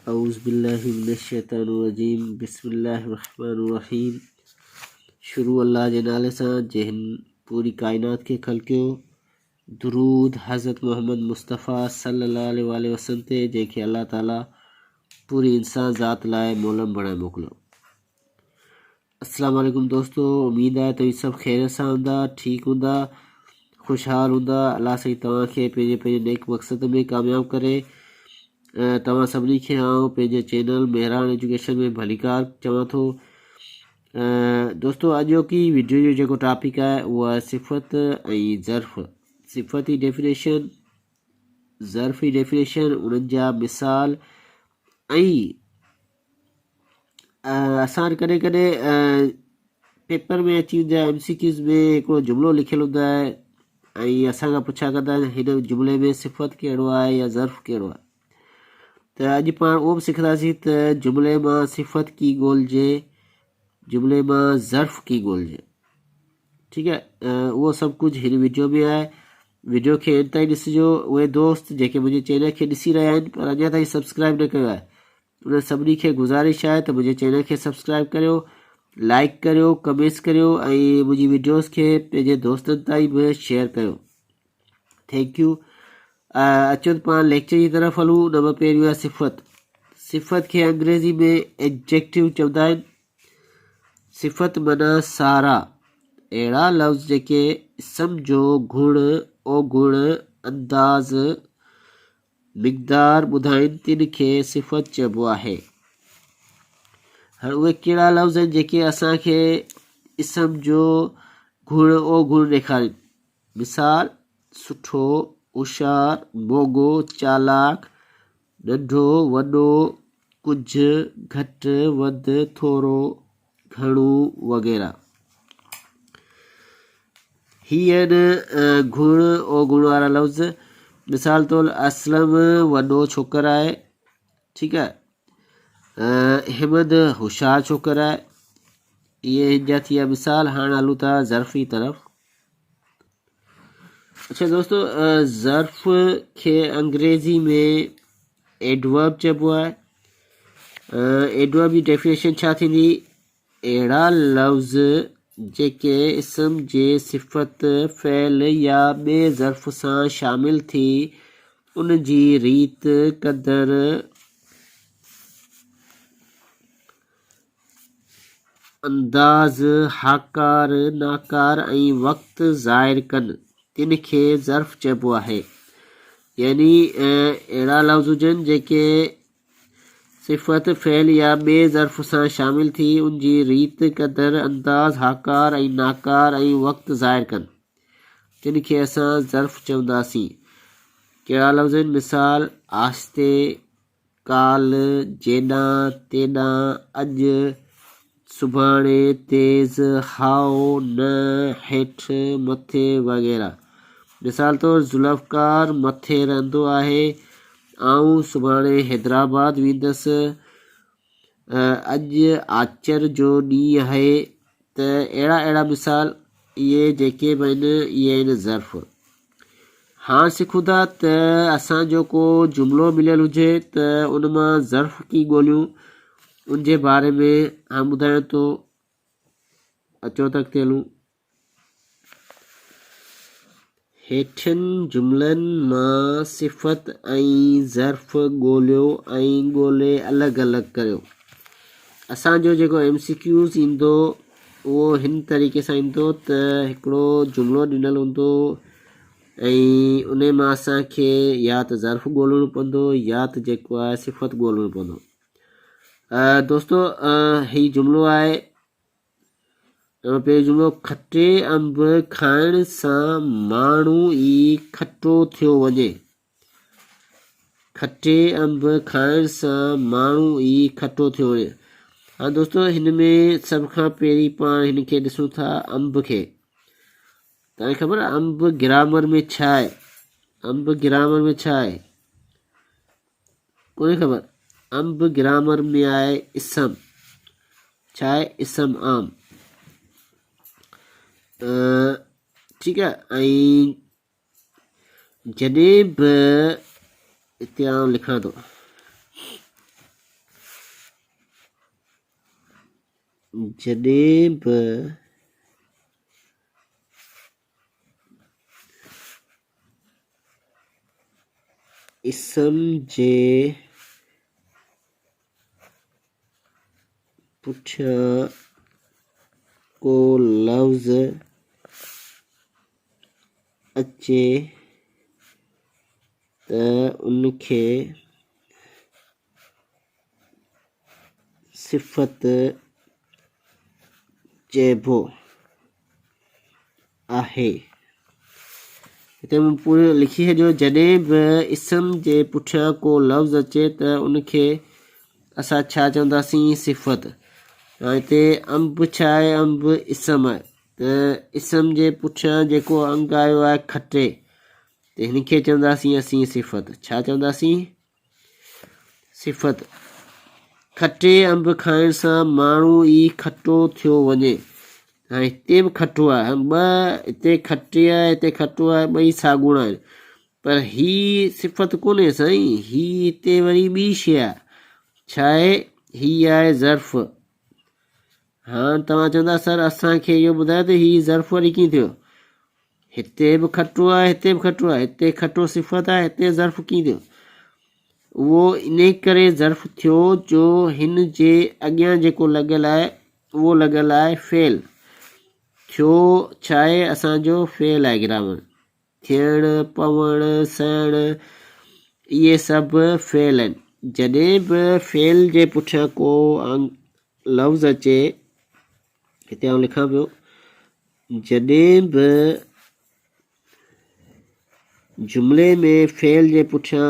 اعوذ بالله من الشيطان الرجيم بسم الله الرحمن الرحيم شروع الله جي نالي سان جنهن پوري ڪائنات کي خلقيو. درود حضرت محمد مصطفيٰ صلي الله عليه واٰله وسلم تي جنهن کي الله تعالي پوري انسان ذات لاء مولم بڻائي موڪليو. السلام عليڪم دوستو، اميد آهي توهين سڀ خير سان هوندا، ٺيڪ هوندا، خوشحال هوندا. الله سائين توهان کي پنهنجي پنهنجي نيڪ مقصد ۾ ڪامياب ڪري. توهان سڀني کي آئون پنهنجي چينل مهراڻ ايجوڪيشن ۾ ڀليڪار چوان ٿو. دوستو اڄوڪي ويڊيو جو جيڪو ٽاپڪ آهي اهو آهي صفت ۽ ظرف. صفت جي ڊيفينيشن، ظرف جي ڊيفينيشن، انهن جا مثال ۽ اسان وٽ ڪڏهن ڪڏهن پيپر ۾ اچي ويندو آهي، ايم سي ڪيوز ۾ هڪڙو جملو لکيل هوندو آهي ۽ اسان کان پڇا ڪندا آهن هن جملي ۾ صفت ڪهڙو آهي يا ظرف ڪهڙو آهي. ته اڄ پاڻ اهو به سکنداسين ته جملي مان صفت ڪي ڳولجي، جملي مان ظرف ڪي ڳولجي. ٺيڪ آهي، اهو سڀ ڪجهه هن ويڊيو ۾ آهي. ويڊيو کي اينڊ تائين ڏسجو. اهي دوست جيڪي منهنجي چينل کي ڏسي رهيا آهن پر اڃا تائين سبسڪرائب نه ڪيو آهي، انهن سڀني کي گذارش آهي ته منهنجي چينل کي سبسڪرائب ڪريو، لائڪ ڪريو، ڪمينٽس ڪريو ۽ منهنجي ويڊيوز کي پنهنجي دوستن تائين به شيئر ڪيو. Thank you. اچو ته پاڻ ليڪچر جي طرف هلون. ان ۾ پهريون آهي صفت. صفت کي انگريزي ۾ ايڊجيڪٽو چوندا آهن. صفت معنيٰ سارا، اهڙا لفظ جيڪي اسم جو گڻ، اوگڻ، انداز، مقدار ٻڌائين تن کي صفت چئبو آهي. هاڻي اهي ڪهڙا لفظ آهن جيڪي اسان کي اسم جو گڻ اوگڻ ڏيکارين؟ مثال، سٺو، هوشيار، موڳو، چالاڪ، ننڍو، وڏو، ڪجهه، گهٽ، وڌ، ٿورو، گهڻو وغيره. هي آهن گهڻ اوگڻ وارا لفظ. مثال طور اسلم وڏو ڇوڪر آهي، ٺيڪ آهي، احمد هوشيار ڇوڪر آهي. اهي هن جا ٿي ويا مثال. هاڻ هلون ٿا ظرف جي طرف. اچھا دوستو، ظرف کي انگريزي ۾ ايڊورب چئبو آهي. ايڊورب جي ڊيفينيشن ڇا ٿيندي؟ اهڙا لفظ جيڪي اسم جي صفت، فعل يا ٻئي ظرف سان شامل ٿي ان جي ريت، قدر، انداز، هاڪار، ناڪار ۽ وقت ظاهر ڪن، تن کي ظرف چئبو آهي. يعني اهڙا لفظ هجن جيڪي صفت، فعل يا ٻئي ظرف سان شامل ٿي ان جي ريت، قدر، انداز، هاڪار ۽ ناڪار ۽ وقت ظاهر ڪن، تن کي اسان ظرف چونداسين. ڪهڙا لفظ آهن؟ مثال، آهستي، ڪالهه، جيڏانهن، تيڏانهن، اڄ، سڀاڻي، تيز، هائو، نه، هيٺ، مٿي وغيره. مثال طور، ذوالفقار مٿي رهندو آهي، آئون سڀاڻي حيدرآباد ويندس، اڄ آچر جو ڏينهن آهي ته اهڙا اهڙا مثال اهي جيڪي به آهن اهي آهن ظرف. هاڻ سکون ٿا ته اسان جو ڪو جملو مليل هجي ته ان مان ظرف ڪي ڳوليون ان جي باري ۾ هاڻ ٻڌايان ٿو. اچو ته اڳتي هلون. هيٺين جملن مان صفت ۽ ظرف ڳوليو ۽ ڳولي الڳ الڳ ڪريو. اسان جو جيڪو ايم سي ڪيوز ايندو اهو هن طريقي سان ايندو ته هڪڙو جملو ڏنل هوندو ۽ ان مان اسان کي يا ته ظرف ڳولڻو پوندو يا ته جيڪو آهي صفت ڳولڻو پوندو. دوستو هي جملو آهي پهريون جملو، کٽي انب کائڻ سان ماڻهو ئي کٽو ٿيو وڃي. کٽي انب کائڻ سان ماڻهو ئي کٽو ٿيو وڃي. هاڻ دوستو هن ۾ سڀ کان پهرين پاڻ هن کي ڏسون ٿا انب کي. توهان کي خبر آهي انب گرامر ۾ ڇا آهي؟ انب گرامر ۾ ڇا آهي؟ ڪونهي خبر. انب گرامر ۾ آهي اسم. ڇا آهي؟ اسم عام. ٺيڪ آهي. ۽ جڏهن به هتي آئون لکان ٿو جڏهن به اسم جي پٺيان ڪو لفظ اچي ته ان کي صفت چئبو آهي. هتي مون پورو لکي ڇڏيو جڏهن به اسم جي پٺيان ڪو لفظ اچي ته ان کي اسان ڇا چونداسين صفت. هتي انب ڇا آهي انب اسم آهي ته اسم جي پٺيان جيڪو انگ آيو آهي کٽي ته هن کي چونداسين اسين صفت. ڇا چونداسين صفت، کٽي انب کائڻ سان ماڻهو ئي کٽو ٿيو وڃي. هاڻي هتي به کٽو آهي، ٻه هتي کٽي آهي هتي کٽو آهي ٻئي ساڳوڻا آهن پر هي صفت ڪونهي سائين هي هتي وري ٻي شيء آهي ڇا آهي هي آهي ظرف هاڻ توهان چوندا سر اسان کي اهو ٻڌايو ته هي ظرف وري ڪيئن ٿيو هتي به کٽو آهي هتي به کٽو آهي هتي کٽو صفت آهي هتي ظرف ڪيئن ٿيو اهو ان ڪري ظرف ٿيو جو هن جي اڳيان جيڪو لڳل آهي اهو لڳل آهي فعل ٿيو ڇا آهي اسانجو فعل آهي گرامر ٿيڻ پوڻ سهڻ اهي سڀ فعل آهن جڏهن به فعل جي پٺيان ڪو لفظ اچي هتي آئون لکان پيو جڏهن به جملي ۾ فعل جي پٺيان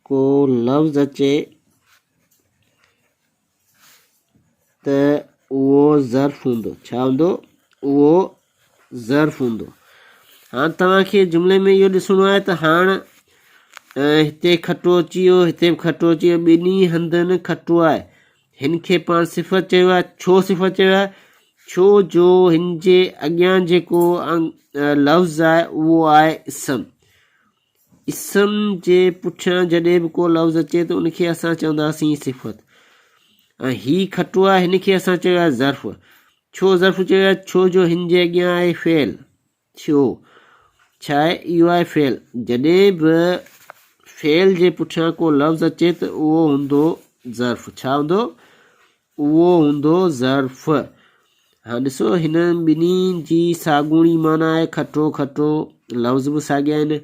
ڪو لفظ اچي ته اهو ظرف هوندو ڇا هوندو اهو ظرف هوندو هاڻ توهان کي جملي ۾ اهو ڏسڻو آهي ته هاڻ هتي کٽو اچي ويو هتي به کٽو اچي ويو ٻنهي هنڌن کٽو آهي هن کي پاڻ صفت چيو آهي ڇو صفت چيو آهي ڇو جو هن جي اڳيان جيڪو لفظ آهي اهو آهي اسم اسم جي پٺيان جڏهن به ڪو لفظ اچي ته ان کي اسان چونداسين صفت ۽ هي کٽو آهي هن کي اسان چيو آهي ظرف ڇو ظرف چيو آهي ڇو جو هن جي اڳيان آهي فعل ٿيو ڇا آهي اهو آهي فعل جڏهن به فعل جي پٺيان ڪو لفظ اچي ته اهو هوندو ظرف ڇا هوندو اهو هوندو ظرف. هاڻ ڏسو هنن ٻنهي جي ساڳوڻي معنيٰ آهي کٽو کٽو لفظ به ساڳيا آهن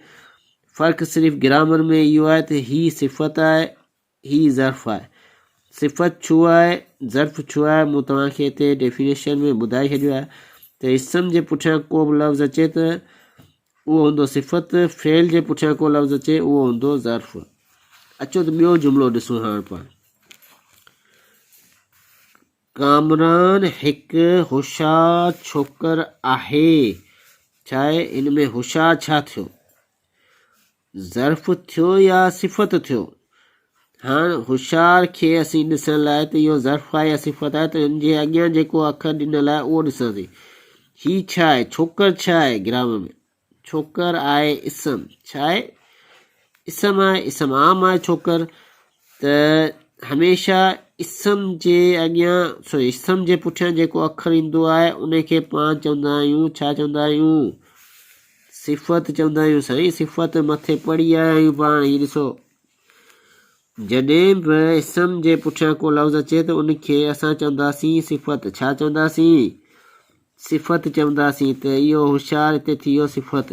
فرق صرف گرامر ۾ اهو آهي ته هي صفت آهي هي ظرف آهي صفت ڇو آهي ظرف ڇو آهي مون توهان کي هتي ڊيفينيشن ۾ ٻڌائي ڇڏيو آهي ته اسم جي پٺيان ڪو به لفظ اچي ته اهو هوندو صفت فعل جي پٺيان ڪو لفظ اچي اهو هوندو ظرف اچو ته ٻيو جملو ڏسون هاڻ پاڻ ڪامران هڪ هوشيار ڇوڪر آهي. ڇا آهي ان ۾ هوشيار ڇا ٿيو؟ ظرف ٿيو يا صفت ٿيو؟ هاڻ هوشيار کي اسين ڏسڻ لاء ته اهو ظرف آهي يا صفت آهي ته ان جي اڳيان جيڪو اکر ڏنل آهي اهو ڏسنداسين. هي ڇا آهي؟ ڇوڪر ڇا آهي گرامر ۾؟ ڇوڪر آهي اسم ڇا آهي اسم آهي اسم عام آهي ڇوڪر ته هميشه اسم جي اڳيان سوري اسم جي پٺيان جيڪو اکر ايندو آهي ان کي پاڻ چوندا آهيون ڇا چوندا آهيون صفت چوندا آهيون سائين صفت مٿي پڙهي آيا آهيون پاڻ هي ڏسو جڏهن به اسم جي پٺيان ڪو لفظ اچي ته ان کي اسان چونداسين صفت. ڇا چونداسين؟ صفت چونداسين ته اهو هوشيار هتي ٿي ويو صفت.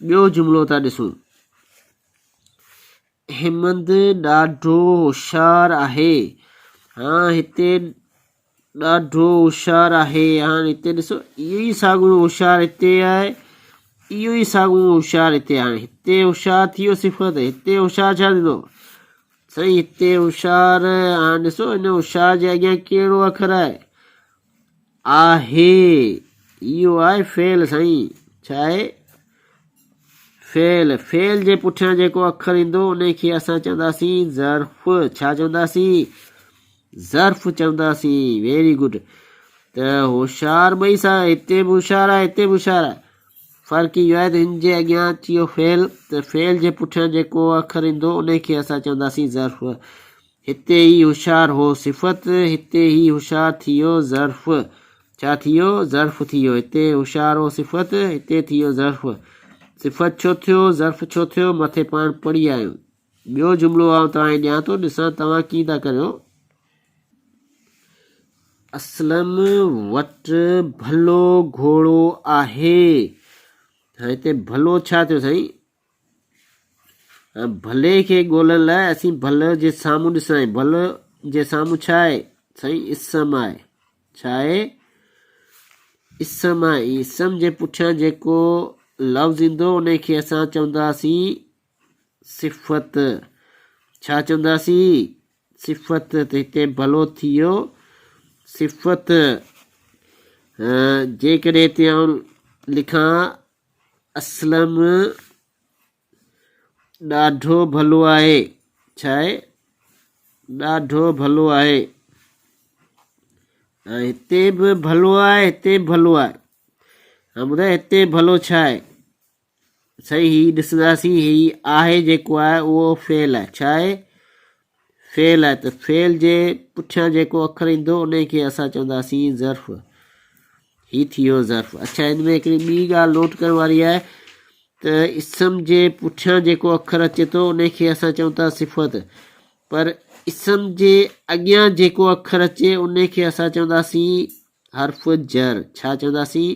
ٻيو جملو ٿا ڏسون. احمد ڏاڍو هوشيار آهي. ها هتي ڏاڍو هوشيار آهي. هاڻ هتي ڏسو اهو ئي ساڳيو هوشيار هتي آهي اهو ئي ساڳيو هوشيار هتي آهي. هتي هوشيار ٿي ويو صفت هتي هوشيار ڇا ٿيندو سائين هتي هوشيار هاڻ ڏسو هن هوشيار جي اڳيان ڪهڙو اکر آهي آهي اهو آهي فعل سائين ڇا آهي فعل فعل جي پٺيان جيڪو اکر ايندو ان کي اسان چونداسين ظرف ڇا چونداسين ظرف چونداسين ويري گڊ ته هوشيار ٻئي سا هتي به هوشيار آهي هتي به هوشيار آهي فرق اهو آهي ته هن جي اڳيان اچي ويو فعل ته فعل جي پٺيان جيڪو اکر ايندو ان کي اسان چونداسين ظرف. هتي هي هوشيار هو صفت، هتي هي هوشيار ٿي ويو ظرف. ڇا ٿي ويو؟ ظرف ٿي ويو. هتي هوشيار هو صفت، هتي ٿي ويو ظرف. صفت ڇو ٿيو، ظرف ڇو ٿيو، مٿي پاڻ پڙهي آيا آهيون. ٻيو جملو آئون توهان کي ڏيان ٿو، ڏسان توهان ڪيئن ٿا ڪريو. اسلم وٽ ڀلو گهوڙو آهي. هاڻي هتي ڀلو ڇا ٿيو سائين؟ ڀلي کي ڳولڻ لاء اسين ڀل جي سامهون ڏسندا آهيون. ڀل جي سامهون ڇا آهي؟ سائين اسم آهي. ڇا آهي؟ اسم آهي. اسم جي پٺيان جيڪو لفظ ايندو ان کي اسان چونداسين صفت. ڇا چونداسين؟ صفت. ته هتي ڀلو ٿي ويو صفت. جيڪڏهن هتي آئون لکان اسلم ڏاڍو ڀلو آهي. ڇا آهي؟ ڏاڍو ڀلو آهي. ۽ هتي به ڀلو آهي هتي به ڀلو آهي. هاڻي ٻڌاء هتي ڀلو ڇا آهي؟ صحيح هي ڏسنداسين هي آهي جيڪو آهي اهو فعل آهي. ڇا آهي؟ فعل آهي ته فعل جي پٺيان جيڪو اکر ايندو ان کي اسان چونداسين ظرف. هي ٿي ويو ظرف. اڇا هن ۾ هڪڙي ٻي ڳالهه نوٽ ڪرڻ واري آهي ته اسم جي پٺيان جيڪو اکر اچي ٿو ان کي اسان چئون ٿا صفت، پر اسم جي اڳيان جيڪو اکر اچي ان کي اسان چونداسين حرف جر. ڇا چونداسين؟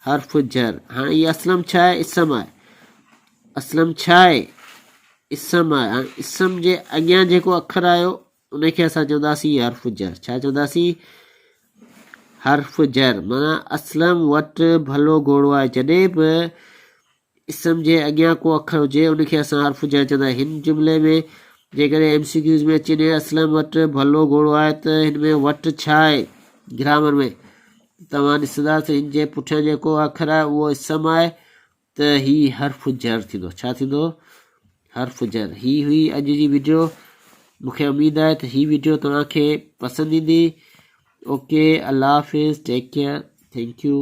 حرف جر. هاڻي هي اسلم ڇا آهي؟ اسم آهي. اسلم ڇا آهي؟ اسم آهي. هاڻي اسم جي اڳيان جيڪو اکر آيو ان کي اسان چونداسين حرف جر. ڇا چونداسين؟ حرف جر. معنيٰ اسلم وٽ ڀلو گهوڙو آهي. جڏهن به اسم جي اڳيان ڪو اکر هجي ان کي اسان حرف جر چوندا آهيون. هن جملي ۾ جيڪڏهن ايم سي ڪيوز ۾ اچي وڃي اسلم وٽ ڀلو گهوڙو آهي ته هن ۾ وٽ ڇا آهي گرامر ۾ توهان ڏسندا ته هن جي پٺيان جيڪو اکر آهي اهو اسم آهي ته هي حرف جر ٿيندو. ڇا ٿيندو؟ حرف جر. هي هئي اڄ جي وڊيو. مونکي اميد آهي ته هي وڊيو توهان کي پسند ايندي. اوڪي الله حافظ ٽيڪ ڪيئر thank you.